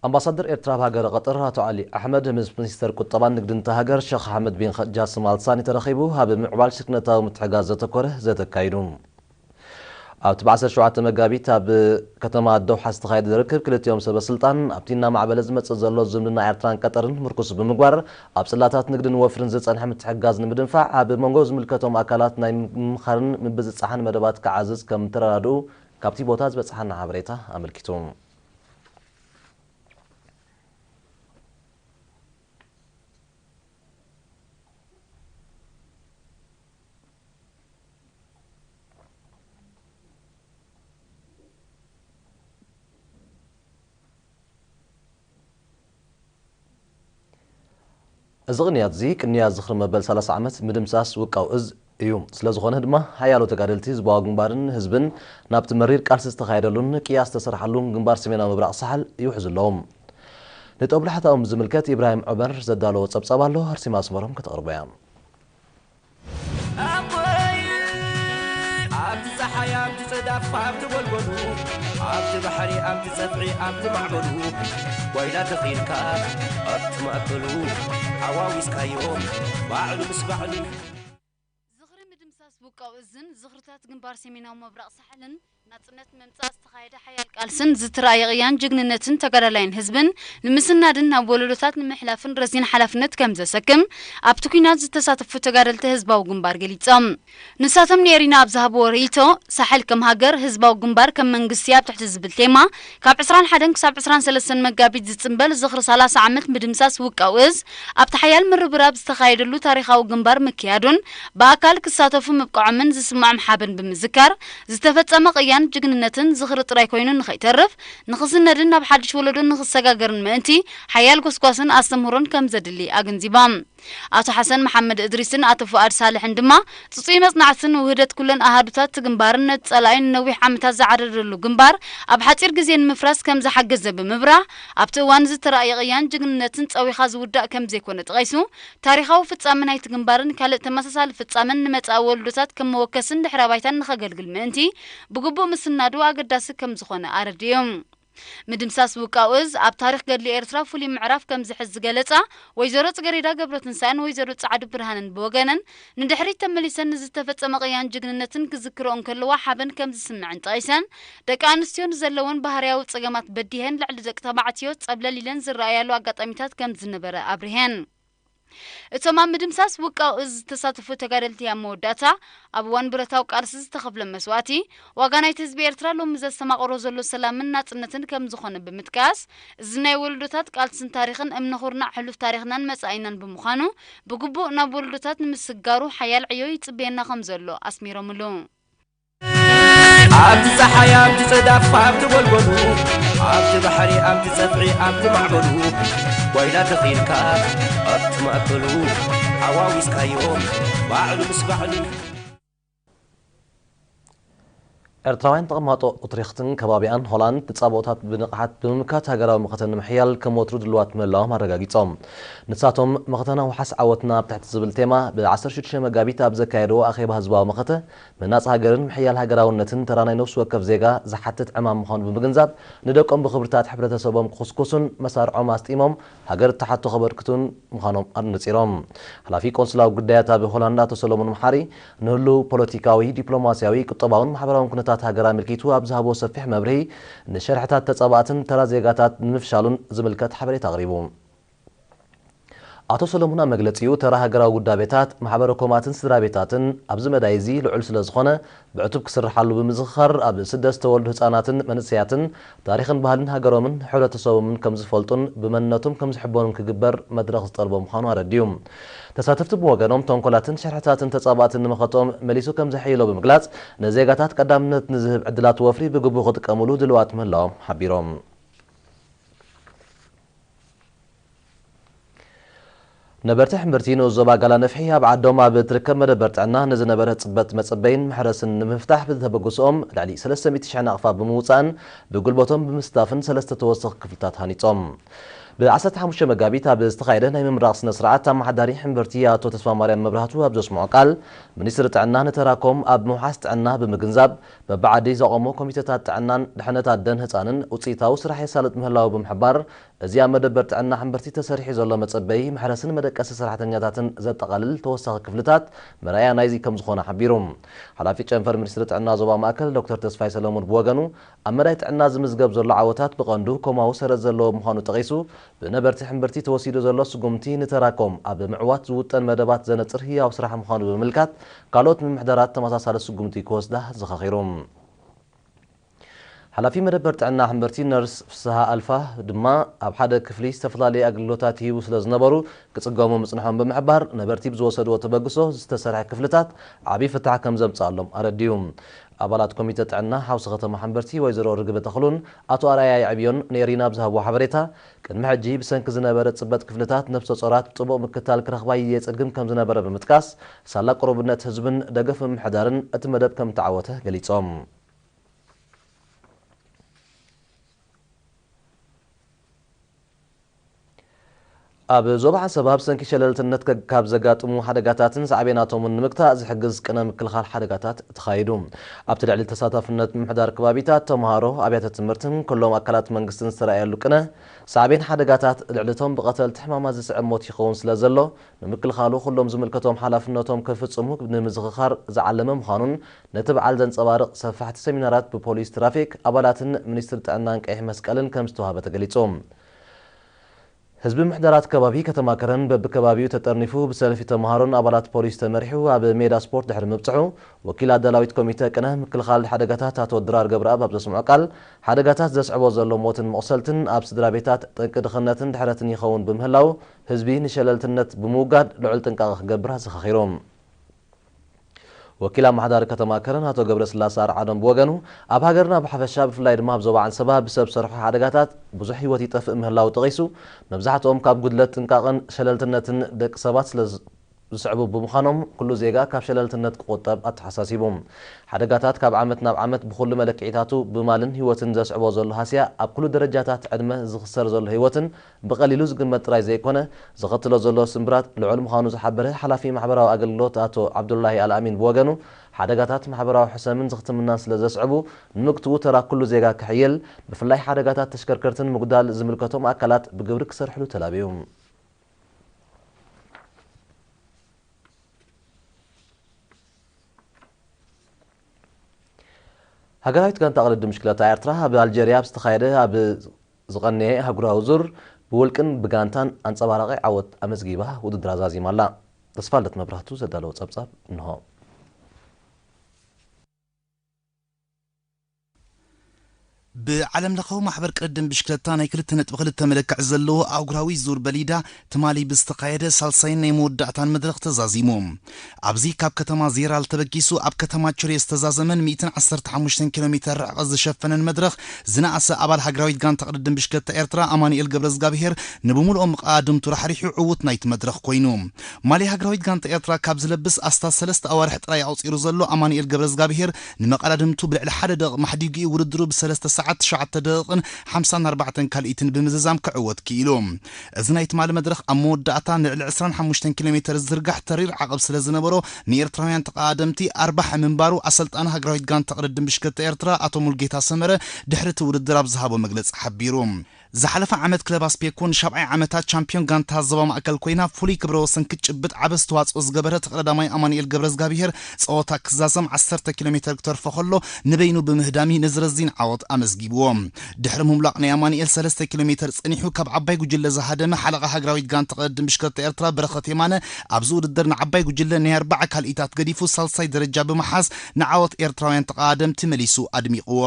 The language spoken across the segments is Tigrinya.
ኣምባሳደር ኤርትራ ኣብ ሃገረ ቀጠር ኣቶ ዓሊ ኣሕመድ ምስ ሚኒስተር ቁጠባን ንግድን እታ ሃገር ሸኽ ኣሕመድ ቢን ኸ-፣ ጃስም ኣልሳኒ ተረኺቡ ኣብ ምዕባል ሽርክነታዊ ምትሕጋዝ ዘተኮረ ዘተ ኣካይዱ። ኣብቲ ብ ዓሰርተ ሸውዓተ መጋቢት ኣብ ከተማ ዶሓ ዝተኻየደ ርክብ ክልቲኦም ሰበ ስልጣን ኣብቲ እናማዕበለ ዝመጽእ ዘሎ ዝምድና ኤርትራን ቀጠርን ምርኩስ ብምግባር ኣብ ጽላታት ንግድን ወፍርን ዝጸንሐ ምትሕግጋዝ ንምድንፋዕ ኣብ መንጎ ዝምልከቶም ኣካላት ናይ ምምኻርን ምብጽጻሕን መደባት ክዓዝዝ ከም ተረዳድኡ ካብቲ ቦታ ዝበጽሓና ሓበሬታ ኣመልኪቱ። እዚ ቅንያት እዚ ቅንያት ዝኽሪ መበል ሰላሳ ዓመት ምድምሳስ ውቃው እዝ እዩ። ስለ ዝኾነ ድማ ሓያሎ ተጋደልቲ ህዝባዊ ግንባርን ህዝብን ናብቲ መሪር ቃልሲ ዝተኻየደሉን ቅያ ዝተሰርሓሉን ግንባር ሰሜናዊ ምብራቕ ሳሕል ይውሕዙ ኣለዉ። ንጦብላሕታኦም ዝምልከት ኢብራሂም ዑመር ዘዳለዎ ጸብጻብ ኣሎ፣ ኣርሴማ ኣስመሮም ከተቕርቦ እያ። ኣቦይ፣ ኣብቲ ጸሓይ፣ ኣብቲ ጽዳፍ፣ ኣብቲ ጎልጎሉ፣ ኣብቲ ባሕሪ፣ ኣብቲ ጸፍዒ፣ ኣብቲ ማዕበሉ፣ ጓይላ ተኺልካ ኣብቲ ማእከሉ፣ ሓዋዊስካዮ ባዕሉ ምስ ባዕሉ። ዝኽሪ ምድምሳስ ውቃው እዝን ዝኽርታት ግንባር ሰሜናዊ ምብራቕ ሳሕልን ናጽነት መምጻእ ዝተኻየደ ሓያል ቃልስን ዝተራእየ ቅያን ጅግንነትን ተጋዳላይን ህዝብን ንምስናድን ናብ ወለዶታት ንምሕላፍን ረዚን ሓላፍነት ከም ዘሰክም ኣብቲ ኲናት ዝተሳተፉ ተጋደልቲ ህዝባዊ ግንባር ገሊጾም። ንሳቶም ንኤሪና ኣብ ዝሃብዎ ርእይቶ፣ ሳሕል ከም ሃገር፣ ህዝባዊ ግንባር ከም መንግስቲ ኣብ ትሕቲ ዝብል ቴማ ካብ ዕስራን ሓደን ክሳብ ዕስራን ሰለስተን መጋቢት ዝጽንበል ዝኽሪ ሰላሳ ዓመት ምድምሳስ ውቃው እዝ ኣብቲ ሓያል ምርብራብ ዝተኻየደሉ ታሪኻዊ ግንባር ምክያዱን ብኣካል ክሳተፉ ምብቅዖምን ዝስምዖም ሓበን ብምዝካር፣ ዝተፈጸመ ቅያን ጅግንነትን ዝኽሪ ጥራይ ኮይኑ ንኸይተርፍ፣ ንኽስነድን ናብ ሓድሽ ወለዶ ንኽሰጋገርን ምእንቲ ሓያል ጎስጓስን ኣስተምህሮን ከም ዘድሊ ኣገንዚቦም። ኣቶ ሓሰን መሓመድ እድሪስን ኣቶ ፉኣድ ሳልሕን ድማ ጽጹይ መጽናዕትን ውህደት ኩለን ኣሃዱታት ግንባርን ነቲ ጸላኢ ንነዊሕ ዓመታት ዝዓረደሉ ግንባር ኣብ ሓጺር ግዜ ንምፍራስ ከም ዝሓገዘ ብምብራህ፣ ኣብቲ እዋን ዝተራእየ ቅያን ጅግንነትን ጸዊኻ ዝውዳእ ከም ዘይኮነ ጠቒሱ፣ ታሪኻዊ ፍጻመ ናይቲ ግንባርን ካልእ ተመሳሳሊ ፍጻመን ንመጻኢ ወለዶታት ከም መወከስን ድሕረ ባይታን ንኸገልግል ምእንቲ ብግቡእ ምስናዱ ኣገዳሲ ከም ዝኾነ ኣረዲኡ። ምድምሳስ ውቃው እዝ ኣብ ታሪኽ ገድሊ ኤርትራ ፍሉይ ምዕራፍ ከም ዝሕዝ ዝገለጻ ወይዘሮ ጽገሬዳ ገብረትንሳኤን ወይዘሮ ጻዕዱ ብርሃንን ብወገነን፣ ንድሕሪት ተመሊሰን ንዝተፈጸመ ቅያን ጅግንነትን ክዝክርኦ እንከለዋ ሓበን ከም ዝስምዐን ጠቒሰን፣ ደቂ ኣንስትዮ ንዘለወን ባህርያዊ ጸገማት በዲሀን ልዕሊ ደቂ ተባዕትዮ ጸብለል ኢለን ዝረኣያሉ ኣጋጣሚታት ከም ዝነበረ ኣብሪሀን። እቶም ኣብ ምድምሳስ ውቃው እዝ ዝተሳተፉ ተጋደልቲ ኣብ መወዳእታ፣ ኣብ እዋን ብረታዊ ቃልሲ ዝተኸፍለ መስዋእቲ፣ ዋጋ ናይቲ ህዝቢ ኤርትራ ሎሚ ዘስተማቕሮ ዘሎ ሰላምን ናጽነትን ከም ዝኾነ ብምጥቃስ፣ እዚ ናይ ወለዶታት ቃልስን ታሪኽን እምነ ኩርናዕ ሕሉፍ ታሪኽናን መጻኢናን ብምዃኑ፣ ብግቡእ ናብ ወለዶታት ንምስጋሩ ሓያል ዕዮ ይጽበየና ከም ዘሎ ኣስሚሮምሉ። ኣብቲ ጸሓይ፣ ኣብቲ ጽዳፍ፣ ኣብቲ ጎልጎሉ፣ ኣብቲ ባሕሪ፣ ኣብቲ ጸፍዒ፣ ኣብቲ ማዕበሉ፣ ጓይላ ተኺልካ ኣብቲ ማእከሉ፣ ሓዋዊስካዮ ባዕሉ ምስ ባዕሉ። ኤርትራውያን ተቐማጦ ኡትሬኽትን ከባቢኣን ሆላንድ ንጻብኦታት ብንቕሓት ብምምካት ሃገራዊ መኸተ ንምሕያል ከም ወትሩ ድልዋት ምህላዎም ኣረጋጊጾም። ንሳቶም መኸተና ውሓስ ዓወትና ኣብ ትሕቲ ዝብል ቴማ ብ ዓሰርተ ሽዱሽተ መጋቢት ኣብ ዘካየድዎ ኣኼባ ህዝባዊ መኸተ ምህናጽ ሃገርን ምሕያል ሃገራውነትን ተራ ናይ ነፍሲ ወከፍ ዜጋ ዝሓትት ዕማም ምዃኑ ብምግንዛብ፣ ንደቆም ብኽብርታት ሕብረተሰቦም ክኹስኩሱን መሳርዖም ኣስጢሞም ሃገር እትሓቶ ከበርክቱን ምዃኖም ኣነጺሮም። ሓላፊ ቆንስላዊ ጉዳያት ኣብ ሆላንድ ኣቶ ሰሎሞን መሓሪ ንህሉው ፖለቲካዊ፣ ዲፕሎማስያዊ፣ ቁጠባውን ማሕበራውን ኩነታት ሃገር ኣመልኪቱ ኣብ ዝሃቦ ሰፊሕ መብርሂ፣ ንሸርሕታት ተጻባእትን ተራ ዜጋታት ንምፍሻሉን ዝምልከት ሓበሬታ ኣቕሪቡ። ኣቶ ሰለሙን ኣብ መግለጺኡ፣ ተራ ሃገራዊ ውዳቤታት፣ ማሕበረ ኮማትን ስድራ ቤታትን ኣብዚ መዳይ እዚ ልዑል ስለ ዝኾነ፣ ብዕቱብ ክስርሓሉ ብምዝኽኻር፣ ኣብ ስደት ዝተወልዱ ህጻናትን መንእሰያትን ታሪኽን ባህልን ሃገሮምን ሕብረተሰቦምን ከም ዝፈልጡን ብመንነቶም ከም ዝሕበኑን ክግበር መድረኽ ዝጠልቦ ምዃኑ ኣረዲኡ። ተሳተፍቲ ብወገኖም፣ ተንኮላትን ሸርሕታትን ተጻባእትን ንመኸተኦም መሊሱ ከም ዘሐይሎ ብምግላጽ፣ ንዜጋታት ቀዳምነት ንዝህብ ዕድላት ወፍሪ ብግቡእ ክጥቀሙሉ ድልዋት ምህላዎም ሓቢሮም። ነበርቲ ሕምብርቲ ንኡስ ዞባ ጋላ ነፍሒ ኣብ ዓዶም ኣብ እትርከብ መደበር ጥዕና ንዝነበረ ጽበት መጸበይን መሕረስን ንምፍታሕ ብዝተበግስኦም ልዕሊ ሰለስተ ሚእቲ ሽሕ ናቕፋ ብምውጻእን ብጉልበቶም ብምስታፍን ሰለስተ ተወሰኽቲ ክፍልታት ሃኒጾም። ብ15 መጋቢት ኣብ ዝተኻየደ ናይ ምምራቕ ስነ ስርዓት፣ ኣመሓዳሪ ሕምብርቲ ኣቶ ተስፋማርያም መብራህቱ ኣብ ዘስምዖ ቃል፣ ሚኒስትሪ ጥዕና ንተራኮም ኣብ ምውሓስ ጥዕና ብምግንዛብ፣ በብዓዲ ዘቖሞ ኮሚቴታት ጥዕናን ድሕነት ኣደን ህፃንን ውፅኢታዊ ስራሕ የሳልጥ ምህላው ብምሕባር፣ እዚ ኣብ መደበር ጥዕና ሕምብርቲ ተሰሪሑ ዘሎ መፀበዪ፣ መሕረስን መደቀሲ ሰራሕተኛታትን ዘጠቓልል ተወሳኺ ክፍልታት መርኣያ ናይዚ ከም ዝኾነ ሓቢሩ። ሓላፊ ጨንፈር ሚኒስትሪ ጥዕና ዞባ ማእከል ዶክተር ተስፋይ ሰለሙን ብወገኑ፣ ኣብ መዳይ ጥዕና ዝምዝገብ ዘሎ ዓወታት ብቐንዱ ኮማዊ ሰረት ዘለዎ ምዃኑ ጠቒሱ፣ ብነበርቲ ሕምብርቲ ተወሲዱ ዘሎ ስጉምቲ ንተራኮም ኣብ ምዕዋት ዝውጠን መደባት ዘነጽር ህያው ስራሕ ምዃኑ ብምምልካት፣ ካልኦት ምምሕዳራት ተመሳሳሊ ስጉምቲ ክወስዳ ዘኻኺሩ። ሓላፊ መደበር ጥዕና ሕምብርቲ ነርስ ፍስሃ ኣልፋ ድማ፣ ኣብ ሓደ ክፍሊ ዝተፈላለየ ኣገልግሎታት ይህቡ ስለ ዝነበሩ ክጽገሙ ምጽንሖም ብምሕባር፣ ነበርቲ ብዝወሰድዎ ተበግሶ ዝተሰርሐ ክፍልታት ዓቢ ፍታሕ ከም ዘምጽኣሎም ኣረድዩ። ኣባላት ኮሚተ ጥዕና ሓውሲ ከተማ ሕምብርቲ ወይዘሮ ርግበ ተኽሉን ኣቶ ኣርኣያ የዕብዮን ነይሪና ኣብ ዝሃብዎ ሓበሬታ፣ ቅድሚ ሕጂ ብሰንኪ ዝነበረ ጽበት ክፍልታት ነፍሰ ጾራት ጥቡቕ ምክታል ክረኽባ የጽግም ከም ዝነበረ ብምጥቃስ፣ ሳላ ቅሩብነት ህዝብን ደገፍ ምምሕዳርን እቲ መደብ ከም እተዓወተ ገሊጾም። ኣብ ዞባ ዓሰብ ኣብ ሰንኪ ሸለልትነት ከ-፣ ካብ ዘጋጥሙ ሓደጋታትን ሳዕቤናቶምን ንምግታእ ዝሕግዝ ቅነ ምክልኻል ሓደጋታት ተኻይዱ። ኣብቲ ልዕሊ ተሳታፍነት ምምሕዳር ከባቢታት፣ ተምሃሮ፣ ኣብያተ ትምህርትን ኩሎም ኣካላት መንግስትን ዝተራእየሉ ቅነ፣ ሳዕቤን ሓደጋታት ልዕሊ እቶም ብቐተልቲ ሕማማት ዝስዕብ ሞት ይኸውን ስለ ዘሎ፣ ንምክልኻሉ ኩሎም ዝምልከቶም ሓላፍነቶም ክፍጽሙ ንምዝኽኻር ዝዓለመ ምዃኑን፣ ነቲ በዓል ዘንጸባርቕ ሰፋሕቲ ሰሚናራት ብፖሊስ ትራፊክ ኣባላትን ሚኒስትሪ ጥዕናን ቀይሕ መስቀልን ከም ዝተዋህበ ተገሊጹ። ህዝቢ ምሕደራት ከባቢ ከተማ ከረን በብከባቢኡ ተጠርኒፉ ብሰልፊ ተምሃሮን ኣባላት ፖሊስ ተመሪሑ ኣብ ሜዳ ስፖርት ድሕሪ ምብጽሑ፣ ወኪል ኣዳላዊት ኮሚተ ቅነ ምክልኻል ሓደጋታት ኣቶ ድራር ገብረኣብ ኣብ ዘስምዖ ቃል፣ ሓደጋታት ዘስዕቦ ዘሎ ሞትን መቑሰልትን ኣብ ስድራ ቤታት ጠንቂ ድኽነትን ድሕረትን ይኸውን ብምህላው፣ ህዝቢ ንሸለልትነት ብምውጋድ ልዑል ጥንቃቐ ክገብር ኣዘኻኺሩ። ወኪል ኣመሓዳሪ ከተማ ከረን ኣቶ ገብረስላሴ ኣርዓዶም ብወገኑ፣ ኣብ ሃገርና ብሓፈሻ ብፍላይ ድማ ኣብ ዞባ ዓንሰባ ብሰብ ሰርሖ ሓደጋታት ብዙሕ ህይወት ይጠፍእ ምህላው ጠቒሱ፣ መብዛሕትኦም ካብ ጉድለት ጥንቃቐን ሸለልትነትን ደቂ ሰባት ስለ ዝ-፣ ዝስዕቡ ብምዃኖም ኩሉ ዜጋ ካብ ሸለልትነት ክቑጠብ ኣተሓሳሲቡ። ሓደጋታት ካብ ዓመት ናብ ዓመት ብኹሉ መለክዒታቱ ብማልን ህይወትን ዘስዕቦ ዘሎ ሃስያ ኣብ ኩሉ ደረጃታት ዕድመ ዝኽሰር ዘሎ ህይወትን ብቐሊሉ ዝግመት ጥራይ ዘይኮነ፣ ዘኸትሎ ዘሎ ስምብራት ልዑል ምዃኑ ዝሓበረ ሓላፊ ማሕበራዊ ኣገልግሎት ኣቶ ዓብዱላሂ ኣልኣሚን ብወገኑ፣ ሓደጋታት ማሕበራዊ ሕሰምን ዝኽትምናን ስለ ዘስዕቡ፣ ንምግትኡ ተራ ኩሉ ዜጋ ክሕየል፣ ብፍላይ ሓደጋታት ተሽከርከርትን ምጉዳል ዝምልከቶም ኣካላት ብግብሪ ክሰርሕሉ ተላብዩ። ሃገራዊት ጋንታ ቅድድም ብሽክለታ ኤርትራ ኣብ ኣልጀርያ ኣብ ዝተኻየደ ኣብ ዝቐነየ ኣህጉራዊ ዙር ብውልቅን ብጋንታን ኣንጸባራቒ ዓወት ኣመዝጊባ ውድድራ ዛዚማ ኣላ። ተስፋልደት መብራህቱ ዘዳለዎ ጸብጻብ እንሆ። ብዓለም ለኻዊ ማሕበር ቅድድም ብሽክለታ ናይ ክልተ ነጥቢ ክልተ መለክዒ ዘለዎ ኣህጉራዊ ዙር በሊዳ ትማሊ ብዝተኻየደ ሳልሳይን ናይ መወዳእታን መድረኽ ተዛዚሙ። ኣብዚ ካብ ከተማ ዜራል ተበጊሱ ኣብ ከተማ ቹሬ ዝተዛዘመን ሚእትን ዓሰርተ ሓሙሽተን ኪሎ ሜተር ርሕቐት ዝሸፈነን መድረኽ ዝነኣሰ ኣባል ሃገራዊት ጋንታ ቅድድም ብሽክለታ ኤርትራ ኣማኑኤል ገብረዝጋብሄር ንብምሉኦም መቐዳድምቱ ራሕሪሑ ዕዉት ናይቲ መድረኽ ኮይኑ። ማልያ ሃገራዊት ጋንታ ኤርትራ ካብ ዝለብስ ኣስታት ሰለስተ ኣዋርሕ ጥራይ ኣቑጺሩ ዘሎ ኣማኑኤል ገብረዝጋብሄር ንመቐዳድምቱ ብልዕሊ ሓደ ደቂቕ ማሕዲጉ እዩ ውድድሩ ብሰለስተ ሰዓት ትሽዓተ ደቂቕን ሓምሳን ኣርባዕተን ካልኢትን ብምዝዛም ክዕወት ክኢሉ። እዚ ናይ ትማሊ መድረኽ ኣብ መወዳእታ ንልዕሊ ዕስራን ሓሙሽተን ኪሎ ሜተር ዝዝርጋሕ ተሪር ዓቐብ ስለ ዝነበሮ ንኤርትራውያን ተቐዳደምቲ ኣርባሒ ምንባሩ ኣሰልጣኒ ሃገራዊት ጋንታ ቅድድም ብሽክለታ ኤርትራ ኣቶ ሙልጌታ ሰመረ ድሕሪ እቲ ውድድር ኣብ ዝሃቦ መግለጺ ሓቢሩ። ዝሓለፈ ዓመት ክለብ ኣስፔኮ ንሻብዓይ ዓመታት ቻምፒዮን ጋንታ ዞባ ማእከል ኮይና ፍሉይ ክብረ ወሰን ክትጭብጥ ዓቢ ኣስተዋጽኦ ዝገበረ ተቐዳዳማይ ኣማኑኤል ገብረዝጋብሄር ጸወታ ክዛዘም ዓሰርተ ኪሎ ሜተር ክተርፎ ከሎ ንበይኑ ብምህዳም እዩ ነዚ ረዚን ዓወት ኣመዝጊብዎ። ድሕሪ ምምላቕ ናይ ኣማኑኤል ሰለስተ ኪሎ ሜተር ጸኒሑ ካብ ዓባይ ጉጅለ ዝሃደመ ሓለቓ ሃገራዊት ጋንታ ቅድድም ብሽክለታ ኤርትራ በረኸት የማነ ኣብዚ ውድድር ንዓባይ ጉጅለ ናይ ኣርባዓ ካልኢታት ገዲፉ ሳልሳይ ደረጃ ብምሓዝ ንዓወት ኤርትራውያን ተቐዳደምቲ መሊሱ ኣድሚቕዎ።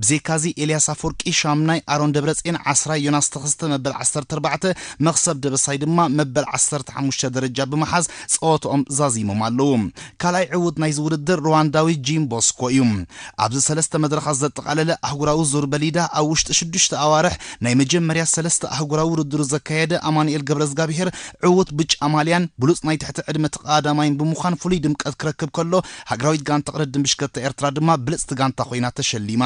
ብዘይካዚ ኤልያስ ኣፈወርቂ ሻምናይ፣ ኣሮን ደብረጽዮን ዓስራይ፣ ዮናስ ተኸስተ መበል ዓሰርተ ኣርባዕተ፣ መኽሰብ ደበሳይ ድማ መበል ዓሰርተ ሓሙሽተ ደረጃ ብምሓዝ ጸወትኦም ዛዚሞም ኣለዉ። ካልኣይ ዕዉት ናይዚ ውድድር ሩዋንዳዊ ጂም ቦስኮ እዩ። ኣብዚ ሰለስተ መድረኻት ዘጠቓለለ ኣህጉራዊ ዙር በሊዳ ኣብ ውሽጢ ሽዱሽተ ኣዋርሕ ናይ መጀመርያ ሰለስተ ኣህጉራዊ ውድድሩ ዘካየደ ኣማኑኤል ገብረዝጋብሄር ዕዉት ብጫ ማልያን ብሉጽ ናይ ትሕቲ ዕድመ ተቐዳዳማይን ብምዃን ፍሉይ ድምቀት ክረክብ ከሎ፣ ሃገራዊት ጋንታ ቅድድም ብሽክለታ ኤርትራ ድማ ብልጽቲ ጋንታ ኮይና ተሸሊማ።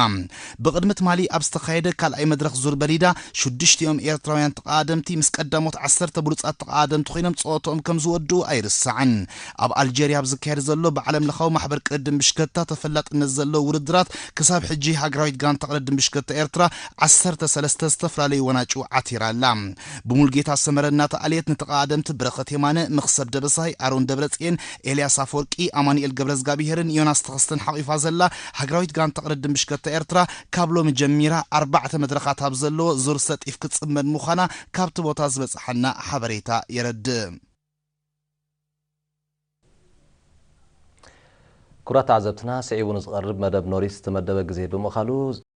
ብቕድሚ ትማሊ ኣብ ዝተኻየደ ካልኣይ መድረኽ ዙር በሊዳ ሽዱሽቲኦም ኤርትራውያን ተቓደምቲ ምስ ቀዳሞት ዓሰርተ ብሉጻት ተቓደምቲ ኮይኖም ጸወትኦም ከም ዝወድኡ ኣይርሳዕን። ኣብ ኣልጀርያ ኣብ ዝካየድ ዘሎ ብዓለም ለኻዊ ማሕበር ቅድድም ብሽክለታ ተፈላጥነት ዘለዎ ውድድራት ክሳብ ሕጂ ሃገራዊት ጋንታ ቅድድም ብሽክለታ ኤርትራ ዓሰርተ ሰለስተ ዝተፈላለዩ ወናጭ ዓቲራ ኣላ። ብሙልጌታ ሰመረ እናተኣልየት ንተቓደምቲ በረኸት የማነ፣ መኽሰብ ደበሳይ፣ ኣሮን ደብረጽየን፣ ኤልያስ ኣፈወርቂ፣ ኣማኑኤል ገብረዝጋብሄርን ዮናስ ተኸስተን ሓቒፋ ዘላ ሃገራዊት ጋንታ ቅድድም ብሽክለታ ኤርትራ ካብ ሎሚ ጀሚራ ኣርባዕተ መድረኻት ኣብ ዘለዎ ዙር ሰጢፍ ክትጽመድ ምዃና ካብቲ ቦታ ዝበጽሓና ሓበሬታ የረድእ። ክቡራት ተዓዘብትና፣ ስዒቡ ንዝቐርብ መደብ ኖሪስ ዝተመደበ ግዜ ብምእኻሉ፣